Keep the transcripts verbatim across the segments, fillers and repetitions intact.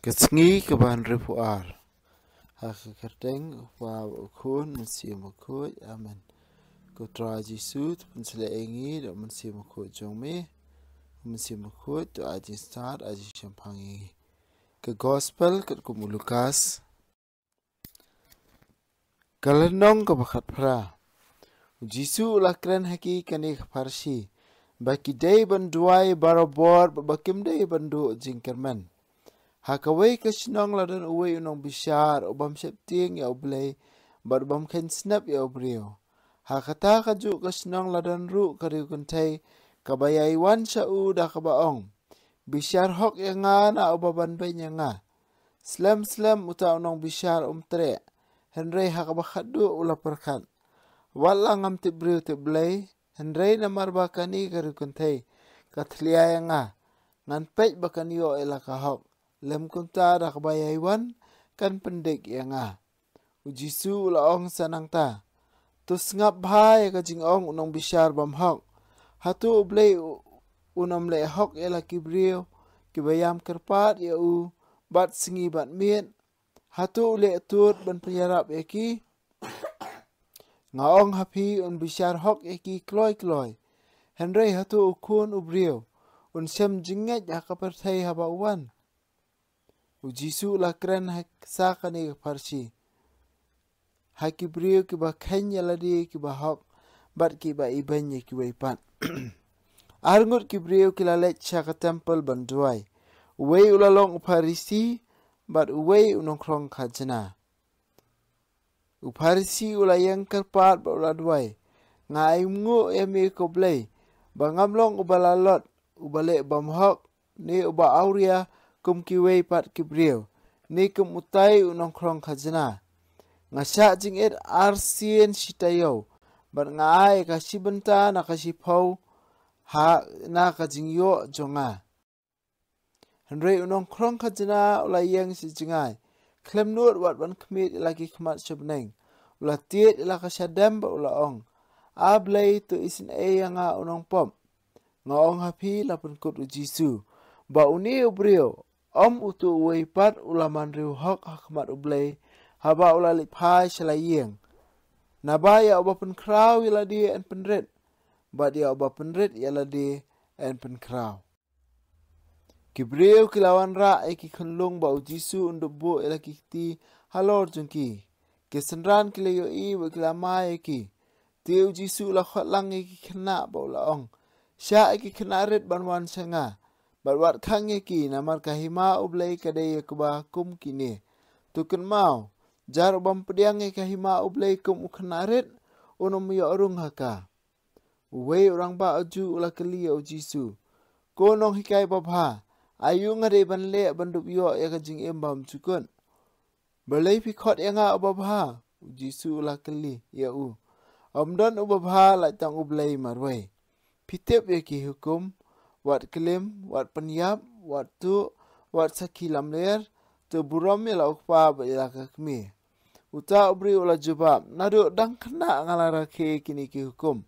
Ka sngi kaba hynriewphew ar. Ha ka kyrteng u Kpa bad u Khun, Mynsiem Bakhuid. Amen. Ko Trai Jisu, to pynsleh ïa ngi da u Mynsiem Bakhuid jong me. U Mynsiem Bakhuid to ai jingstad, ai jingshemphang ïa ngi. Ka Gospel katkum u Lukas. Ka lynnong kaba khatphra. U Jisu u la kren ha ki kane ka pharshi, ba ki dei ban duwai barabor bad ba kim dei ban duh jingkyrmen. Ha kawei ka shnong la don uwei u nongbishar u bym sheptieng ïa U Blei bad u bym kheiñ snep ïa u briew. Ha kata kajuh ka shnong la don ruh ka riewkynthei kaba ïai wan sha u da kaba ong, "Bishar hok ïa nga na uba banbeiñ ïa nga." Slem slem uta u nongbishar um treh, hynrei ha kaba khatduh u la pyrkhat, "Wat la ngam tip briew tip Blei, hynrei namar ba kane ka riewkynthei ka thlia ïa nga, ngan peit ba kan ïoh ïa la ka hok, lym kumta da kaba ïai wan kan pyndik ïa nga." U Jisu u la ong sa nangta, "To sngap bha ïa ka jingong u nongbishar bymhok. Hato U Blei u, un ym leh hok ïa la ki briew kiba ïam kyrpad ïa u bad sngi bad miet? Hato u leh tud ban pynïarap ïa ki? Nga ong ha phi, un bishar hok ïa ki kloi kloi. Hynrei hato u Khun u briew un shem jingngeit ha ka pyrthei haba u wan?" U Jisu u la kren ha sa kane ka pharshi ha ki briew kiba kheiñ ïa lade kiba hok bad kiba ibeiñ ïa kiwei pat. Arngut ki briew ki la leit sha ka templ ban duwai. Uwei u la long u Pharisi bad uwei u nongkhrong khajna. U Pharisi u la ïeng kyrpad bad u la duwai, "Nga ainguh ïa me ko Blei, ba ngam long uba lalot, uba leh bymhok, ne uba awria kum kiwei pat ki briew, ne kum utai u nongkhrong khajna. Nga shah jingit arsien shi taïew, bad nga ai ka shi bynta na ka shiphew ha na ka jingïoh jong nga." Hynrei u nongkhrong khajna u la ïeng shi jngai, khlem nud wat ban khmied ïa la ki khmat sha bneng. U la tied ïa la ka shadem bad u la ong, "A Blei, to isynei ïa nga u nongpop." Nga ong ha phi, la pynkut u Jisu, ba une u briew, ym uto uwei pat u la man riewhok ha khmat U Blei, haba u la leit phai sha la ïing. Naba ïa uba pynkhraw ïa lade yn pynrit, bad ïa uba pynrit ïa lade yn pynkhraw. Ki briew ki la wanrah ïa ki khunlung ba u Jisu un dup buh ïa la ki kti halor jong ki. Ki synran ki la ïohi bad ki la mai ïa ki. Te u Jisu u la khot lang ïa ki khynnah bad u la ong, "Shah ïa ki khynnah rit ban wan sha nga, bad wat khang ïa ki, namar ka hima U Blei ka dei ïa kiba kum kine. To kynmaw, jar u bym pdiang ïa ka hima U Blei kum u khynnah rit, un ym ïoh rung ha ka." Uwei u rangbah Jiw u la kylli ïa u Jisu, "Ko nonghikai babha, aïu nga dei ban leh ban dup ïoh ïa ka jingim bymjukut?" "Balei phi khot ïa nga u babha?" u Jisu u la kylli ïa u. "Ym don u babha lait tang U Blei marwei. Phi tip ïa ki hukum: wat klim, wat pynïap, wat tuh, wat sakhi lamler, to burom ïa la u kpa bad ïa la ka kmie." Uta u briew u la jubab, "Naduh dang khynnah nga la rakhe kine ki hukum."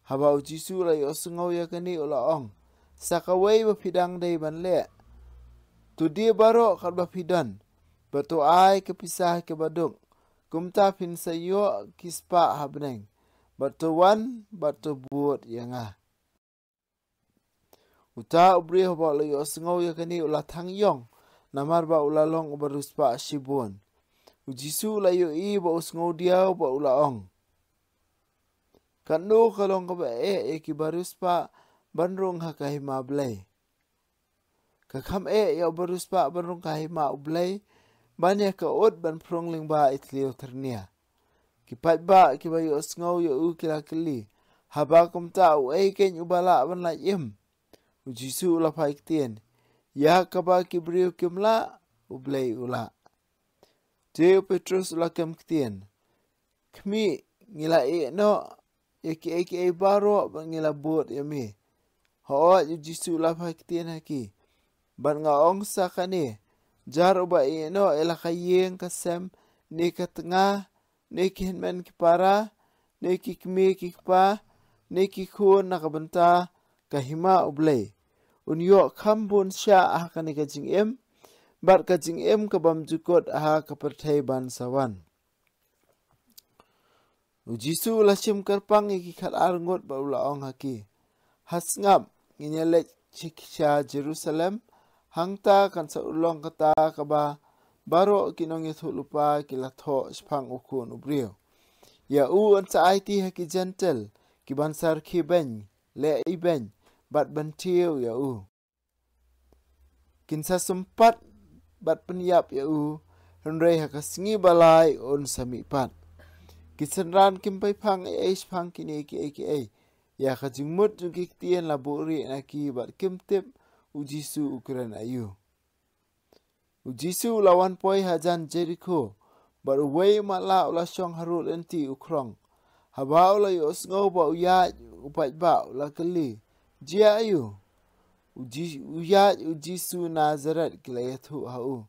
Haba u Jisu u la ïohsngew ïa kane u la ong, "Sa kawei ba phi dang dei ban leh. To die baroh katba phi don, bad to ai ka pisa ha kiba duk. Kumta phin sa ïoh ki spah ha bneng. Bad to wan bad to bud ïa nga." Uta u briew haba u la ïohsngew ïa kane u la thang ïong, namar ba u la long u bariewspah shibun. U Jisu u la ïohi ba u sngew diaw bad u la ong, "Katno ka long kaba eh ïa ki bariewspah ban rung ha ka hima Blei! Ka kham eh ïa u bariewspah ban rung ha ka hima U Blei ban ïa ka ud ban phrung lyngba i thliew tyrnia." Ki paidbah kiba ïohsngew ïa u ki la kylli, "Haba kumta, uei keiñ uba lah ban lait im?" U Jisu u la phai ktien, "Ïa kaba ki briew kim lah, U Blei u lah." Te u Petrus u la kem ktien, "Khmih, ngi la ïeh noh ïa kiei kiei baroh bad ngi la bud ïa me." Hooid, u Jisu u la phai ktien ha ki, "Bad nga ong sa kane, jar uba ïeh noh ïa la ka ïing ka sem, ne ka tnga, ne ki hynmen ki para, ne ki kmie ki kpa, ne ki khun na ka bynta ka hima U Blei, un ïoh kham bun shah ha kane ka jingim, bad ka jingim ka bym jukut ha ka pyrthei ban sa wan. U Jisu u la shim kyrpang ïa ki khatar ngut bad u la ong ha ki, ha sngap, ngin ïa leit sha Jerusalem, hangta kan sa long kata kaba baroh ki nongïathuhlypa ki la thoh shaphang u Khun u Briew. Ïa u yn sa aiti ha ki Jentil, ki ban sa rkhie beiñ, leh ibeiñ, bad ban tiew ïa u. Kin sa sympat bad pynïap ïa u, hynrei ha ka sngi ba lai un sa mihpat. Ki synran kim peiphang ei ei shaphang kine kiei kiei. Ïa ka jingmut jong ki ktien la buhrieh na ki bad kim tip u Jisu u kren aïu. U Jisu u la wan poi hajan Jerikho, bad uwei u matlah u la shong harud lynti u khrong. Haba u la ïohsngew ba u ïaid u paidbah u la kylli, jia aïu? U Ji-, u ïaid u Jisu Nazaret, ki la ïathuh ha u.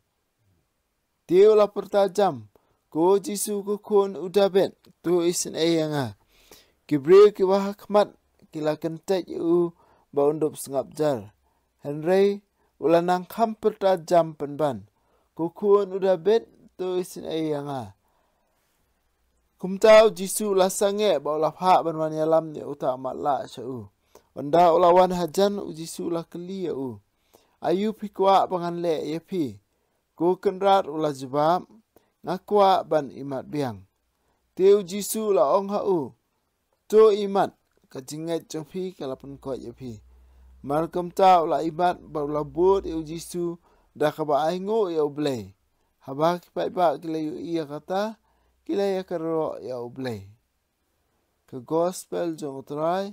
Te u la pyrta jam, ko Jisu ko khun u Dabid, to isynei ïa nga. Ki briew kiba ha khmat ki la kyntait ïa u ba un dup sngap jar. Hynrei u la nang kham pyrta jam pynban, ko khun u Dabid, to isynei ïa nga. Kumta u Jisu u la sangeh bad u la phah ban wan ïalam ïa uta u matlah sha u. Ynda u la wan hajan u Jisu u la kylli ïa u, aïu phi kwah ba ngan leh ïa phi? Ko Kynrad u la jubab, nga kwah ban imat biang. Te u Jisu u la ong ha u, to imat, ka jingngeit jong phi ka la pynkoit ïa phi. Mar kumta u la imat bad u la bud ïa u Jisu da kaba ainguh ïa U Blei. Haba ki paidbah ki la ïohi ïa kata, ki la ïakyrwoh ïa U Blei. Ka Gospel jong U Trai.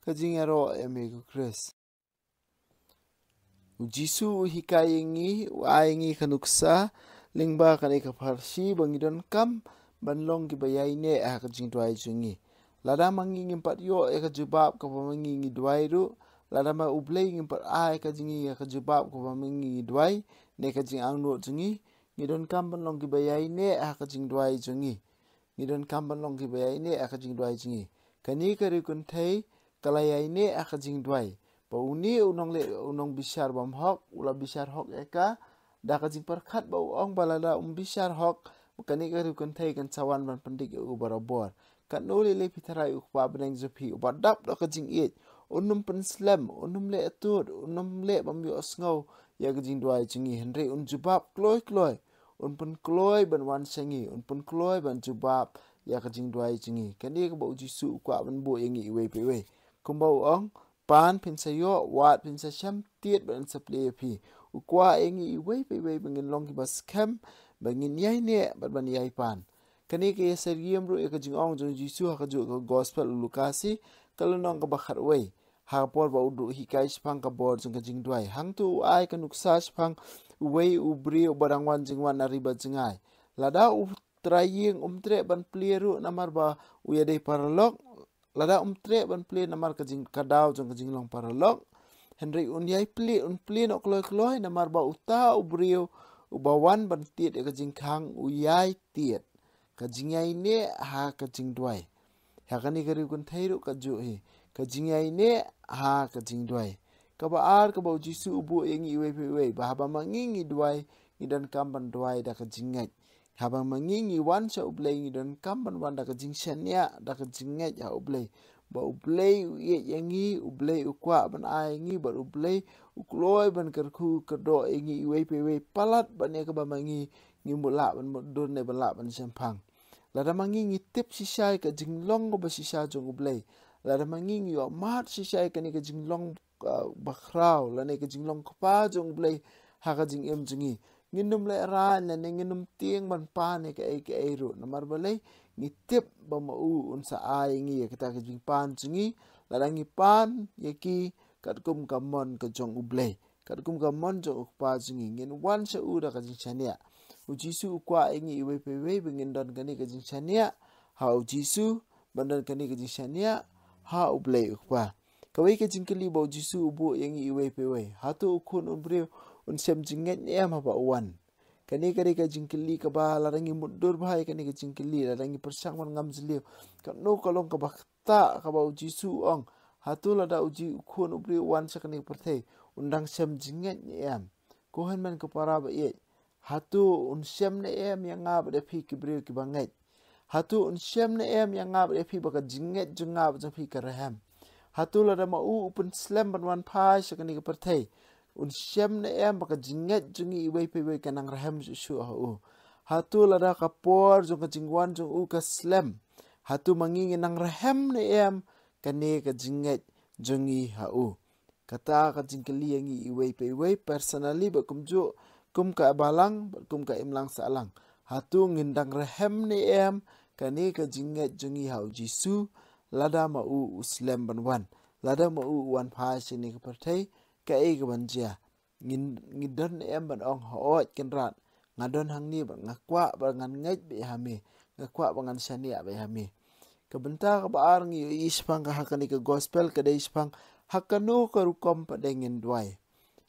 Ka jingïaroh ïa me ko Khrist. U Jisu u hikai ïa ngi, u ai ïa ngi ka nuksa lyngba kane ka pharshi ba ngi donkam ban long kiba ïaineh ha ka jingduwai jong ngi. Lada ma ngi ngim pat ïoh ïa ka jubab kaba ma ngi ngi duwai ruh, lada ma U Blei ngim pat ai ka jong ngi ïa ka jubab kaba ma ngi ngi duwai, ne ka jingangnud jong ngi, ngi donkam ban long kiba ïaineh ha ka jingduwai jong ngi. Ngi donkam ban long kiba ïaineh ha ka jingduwai jong ngi. Kane ka riewkynthei ka la ïaineh ha ka jingduwai ba une u nongleh, u nongbishar bymhok u la bishar hok ïa ka da ka jingpyrkhat ba u ong ba lada um bishar hok, kane ka riewkynthei kan sa wan ban pyndik ïa u barabor. Katno lei lei phi tharai U Kpa bneng jong phi uba dap da ka jingïeit, un ym pynslem, un ym leh atud, un ym leh bym ïohsngew ïa ka jingduwai jong ngi, hynrei un jubab kloi kloi. Un pynkloi ban wan sha ngi, un pynkloi ban jubab ïa ka jingduwai jong ngi. Kane kaba u Jisu u kwah ban buh ïa ngi iwei pa iwei. Kumba u ong, pan phin sa ïoh, wad phin sa shem, tied bad yn sa plie ïa phi. U kwah ïa ngi iwei pa iwei ba ngin long kiba skhem, ba ngin ïaineh bad ban ïai pan. Kane ka ïasyriem ruh ïa ka jingong jong u Jisu ha kajuh ka Gospel u Lukas hi, ka lynnong kaba khatwei. Ha ka por ba u duh hikai shaphang ka bor jong ka jingduwai, hangto u ai ka nuksa shaphang uwei u briew uba dang wan jingwan na ri bad jngai. Lada u trai ïing um treh ban plie ruh namar ba u ïadei paralok, lada um treh ban plie namar ka jing, ka daw jong ka jinglong paralok, hynrei un ïai plie, un plie noh kloi kloi namar ba uta u briew uba wan ban tied ïa ka jingkhang u ïai tied. Ka jingïaineh ha ka jingduwai. Ha kane ka riewkynthei ruh kajuh hi. Ka jingïaineh ha ka jingduwai. Kaba ar kaba u Jisu u buh ïa ngi iwei pa iwei ba haba ma ngi ngi duwai, ngi donkam ban duwai da ka jingngeit. Haba ma ngi ngi wan sha U Blei, ngi donkam ban wan da ka jingshaniah, da ka jingngeit ha U Blei. Ba U Blei u ïeit ïa ngi, U Blei u kwah ban ai ïa ngi, bad U Blei u kloi ban kyrkhu kyrdoh ïa ngi iwei pa iwei palat ban ïa kaba ma ngi ngim lah ban mutdur ne ban lah ban shemphang. Lada ma ngi ngi tip shisha ïa ka jinglong kaba shisha jong U Blei, lada ma ngi ngi ïohmad shisha ïa kane ka jinglong, ah, bakhraw lane ka jinglong kpa jong U Blei ha ka jingim jong ngi, ngin ym lehraiñ lane ngin ym tieng ban pan ïa kaei kaei ruh. Namar balei? Ngi tip ba ma u un sa ai ïa ngi ïa kata ka jingpan jong ngi lada ngi pan ïa ki katkum ka mon ka jong U Blei. Katkum ka mon jong U Kpa jong ngi, ngin wan sha u da ka jingshaniah. U Jisu u kwah ïa ngi iwei pa iwei ba ngin don kane ka jingshaniah ha u Jisu, ban don kane ka jingshaniah ha U Blei U Kpa. Kawei ka jingkylli ba u Jisu u buh ïa ngi iwei pa iwei: hato u Khun u briew un shem jingngeit ne em haba u wan? Kane ka dei ka jingkylli kaba lada ngi mutdur bha ïa kane ka jingkylli, lada ngi pyrshang ban ngam jylliew, katno ka long kaba ktah kaba u Jisu u ong, hato lada u Ji, u Khun u briew u wan sha kane ka pyrthei, un dang shem jingngeit ne em? Ko hynmen ko para ba ïeit, hato un shem ne em ïa nga bad ïa phi ki briew kiba ngeit? Hato un shem ne em ïa nga bad ïa phi ba ka jingngeit jong nga bad jong phi ka rhem? Hato lada ma u u pynslem ban wan phai sha kane ka pyrthei, un shem ne em ba ka jingngeit jong ngi iwei pa iwei ka nang rhem shuh shuh ha u? Hato lada ka por jong ka jingwan jong u ka slem, hato ma ngi ngi nang rhem ne em kane ka jingngeit jong ngi ha u? Kata ka jingkylli ïa ngi iwei pa iwei, personally bad kumjuh kum ka balang bad kum ka imlang sahlang. Hato ngin dang rhem ne em kane ka jingngeit jong ngi ha u Jisu lada ma u u slem ban wan, lada ma u u wan phai sha kane ka pyrthei? Kaei kaban jia? Ngin, ngi don ne em ban ong, hooid Kynrad, nga don hangne bad nga kwah bad ngan ngeit beit ha me, nga kwah bad ngan shaniah beit ha me? Ka bynta kaba ar ngi ïohi shaphang ka ha kane ka gospel ka dei shaphang ha kano ka rukom pat de ngin duwai.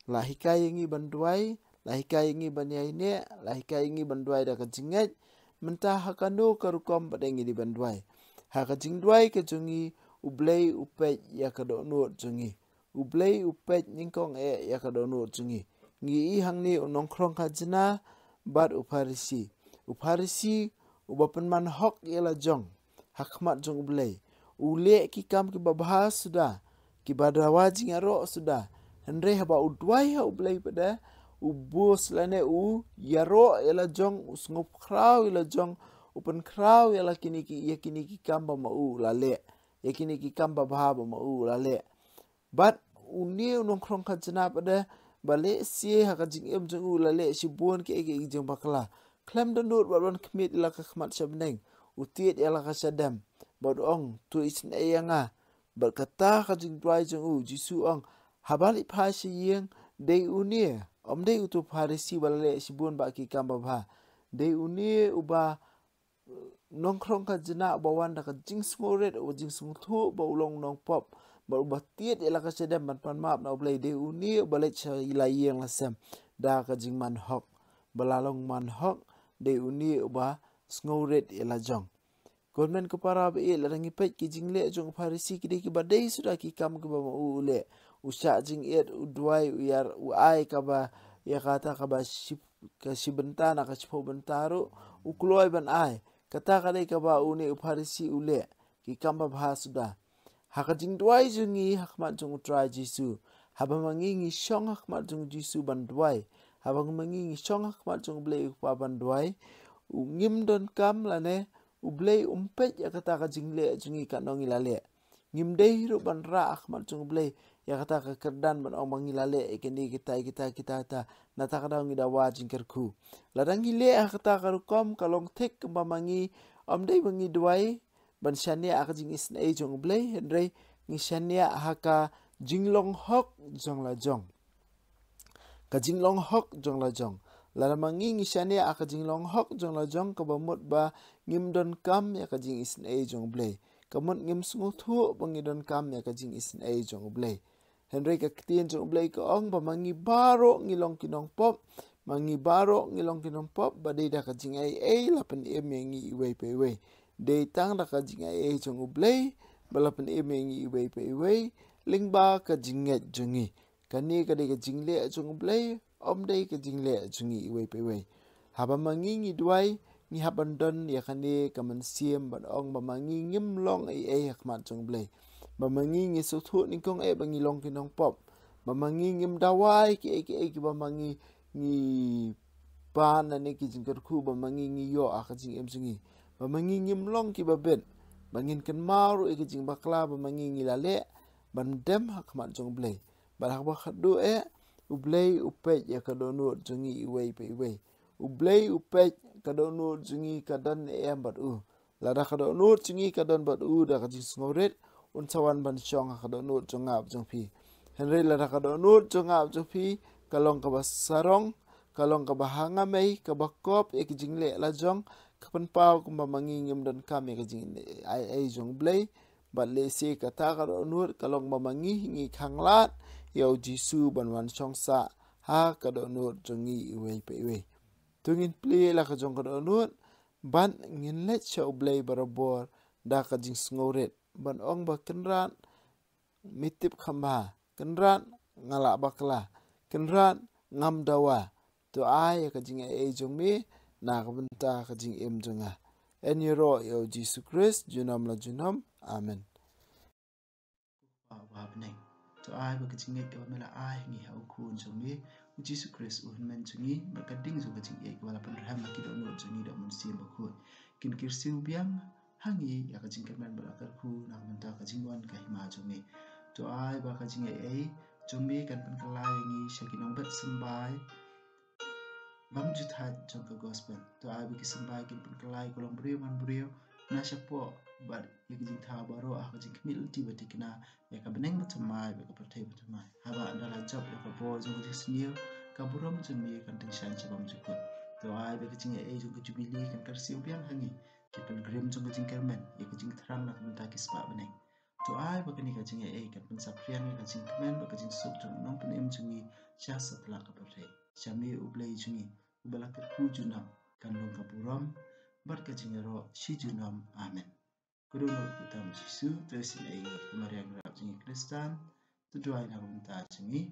La hikai ïa ngi ban duwai, la hikai ïa ngi ban ïaineh, la hikai ïa ngi ban duwai da ka jingngeit. Mynta ha kano ka rukom pat de ngi dei ban duwai? Ha ka jingduwai ka jong ngi, U Blei u peit ïa ka dohnud jong ngi. U Blei u peit nyngkong eh ïa ka dohnud jong ngi. Ngi i hangne u nongkhrong khajna bad u Pharisi. U Pharisi uba pynman hok ïa la jong ha khmat jong U Blei, u leh ki kam kiba bha suda, kiba dawa jingïaroh suda. Hynrei haba u duwai ha U Blei pat de, u bus lane u ïaroh ïa la jong, u sngewkhraw ïa la jong, u pynkhraw ïa la kine ki, ïa kine ki kam ba ma u la leh, ïa kine ki kam ba bha ba ma u la leh. Bad une u nongkhrong khajna pat de, ba lehse ha ka jingim jong u la leh shibun kiei kiei ki jingbakla. Khlem dohnud bad ban khmih ïa la ka khmat sha bneng, u tied ïa la ka shadem bad u ong, to isynei ïa nga. Bad kata ka jingduwai jong u, Jisu u ong, haba leit phai sha ïing, dei une, ym dei uto u Pharisi ba la leh shibun bah ki kam ba bha. Dei une uba nongkhrong khajna uba wan da ka jingsngewrit, uba jingsngewthuh ba u long u nongpop, bad uba tied ïa la ka shadem ban pan map na U Blei. Dei une uba leit sha la ïing la sem da ka jingman hok. Ba la long man hok, dei une uba sngewrit ïa la jong. Ko hynmen ko para ba ïeit, lada ngi peit ki jingleh jong u Pharisi, ki dei kiba dei suda ki kam kiba ma u u leh. U shah jingit, u duwai, u ïar, u ai kaba ïa kata kaba shi, ka shi bynta na ka shiphew bynta ruh u kloi ban ai. Kata ka dei kaba une u Pharisi u leh, ki kam ba bha suda. Ha ka jingduwai jong ngi ha khmat jong U Trai Jisu, haba ma ngi ngi shong ha khmat jong U Jisu ban duwai, haba ma ngi ngi shong ha khmat jong U Blei U Kpa ban duwai, u ngim donkam lane U Blei um peit ïa kata ka jingleh jong ngi katno ngi la leh. Ngim dei ruh ban rah ha khmat jong U Blei ïa kata ka kyrdan ban ong ba ngi la leh ïa kine kita, kita, kita, kita, nata ka daw ngi dawa jingkyrkhu. Lada ngi leh ha kata ka rukom, ka long thik kumba ma ngi, ym dei ba ngi duwai ban shaniah ha ka jingisynei jong U Blei, hynrei ngi shaniah ha ka jinglong hok jong la jong. Ka jinglong hok jong la jong. Lada ma ngi ngi shaniah ha ka jinglong hok jong la jong, kaba mut ba ngim donkam ïa ka jingisynei jong U Blei. Ka mut ngim sngewthuh ba ngi donkam ïa ka jingisynei jong U Blei. Hynrei ka ktien jong U Blei ka ong ba ma ngi baroh ngi long ki nongpop, ma ngi baroh ngi long ki nongpop, ba dei da ka jingaiei la pynim ïa ngi iwei pa iwei. Dei tang da ka jingaiei jong U Blei ba la pynim ïa ngi iwei pa iwei, lyngba ka jingngeit jong ngi. Kane ka dei ka jingleh jong U Blei, ym dei ka jingleh jong ngi iwei pa iwei. Haba ma ngi ngi duwai, ngi hap ban don ïa kane ka mynsiem ban ong ba ma ngi ngim long ei ei ha khmat jong U Blei. Ba ma ngi ngi sngewthuh nyngkong eh ba ngi long ki nongpop. Ba ma ngi ngim dawa ïa kiei kiei kiba ma ngi ngi pan lane ki jingkyrkhu ba ma ngi ngi ïoh ha ka jingim jong ngi. Ba ma ngi ngim long kiba bit. Ba ngin kynmaw ruh ïa ki jingbakla ba ma ngi ngi la leh ban dem ha khmat jong U Blei. Bad ha kaba khatduh eh, U Blei u peit ïa ka dohnud jong ngi iwei pa iwei. U Blei u peit ka dohnud jong ngi ka don ne em bad u. Lada ka dohnud jong ngi ka don bad u da ka jingsngewrit, un sa wan ban shong ha ka dohnud jong nga bad jong phi. Hynrei lada ka dohnud jong nga bad jong phi ka long kaba sarong, ka long kaba hangamei, kaba kop ïa ki jingleh la jong, ka pynpaw kumba ma ngi ngim donkam ïa ka jingaiei jong U Blei. Bad lehse kata ka dohnud ka long ba ma ngi ngi khanglad ïa U Jisu ban wan shong sah ha ka dohnud jong ngi iwei pa iwei. To ngin plie la ka jong ka dohnud, bad ngin leit sha U Blei barabor da ka jingsngewrit ban ong ba Kynrad, me tip kham bha. Kynrad, nga lah bakla. Kynrad, ngam dawa. To ai ïa ka jingaiei jong me na ka bynta ka jingim jong nga. Yn ïaroh ïa u Jisu Khrist junom la junom. Amen. Kpa uba ha bneng, to ai ba ka jingngeit kaba me la ai ha ngi ha u Khun jong me u Jisu Khrist u Hynmen jong ngi, bad ka ding jong ka jingngeit kaba la pynrhem ha ki dohnud jong ngi da u Mynsiem Bakhuid kin kyrsiew biang ha ngi ïa ka jingkyrmen bad la kyrkhu na ka bynta ka jingwan ka hima jong me. To ai ba ka jingaiei jong me kan pynkylla ïa ngi sha ki nongbet symbai bymjukut jong ka gospel. To ai ba ki symbai kin pynkylla ïa ka longbriew manbriew na shapoh bad ïa ki jingthaw baroh ha ka jingkhmih lynti ba thikna ïa ka bneng bathymmai bad ka pyrthei bathymmai. Haba ynda la jop ïa ka bor jong ka jingsniew, ka burom jong me kan tyngshaiñ sha bymjukut. To ai ba ka jingaiei jong ka jubili kan kyrsiew biang ha ngi ki pilgrim jong ka jingkyrmen ïa ka jingthrang na ka bynta ki spah bneng. To ai ba kane ka jingaiei kan pynsaphriang ïa ka jingkmen bad ka jingsuk jong u Nongpynim jong ngi sha satlak ka pyrthei. Sha me u Blei jong ngi uba la kyrkhu junom, kan long ka burom bad ka jingïaroh shi junom. Amen. Ka dohnud kata u Jisu, to isynei ïa ngi, ko Maria Nongïarap jong ngi Khristan, to duwai na ka bynta jong ngi.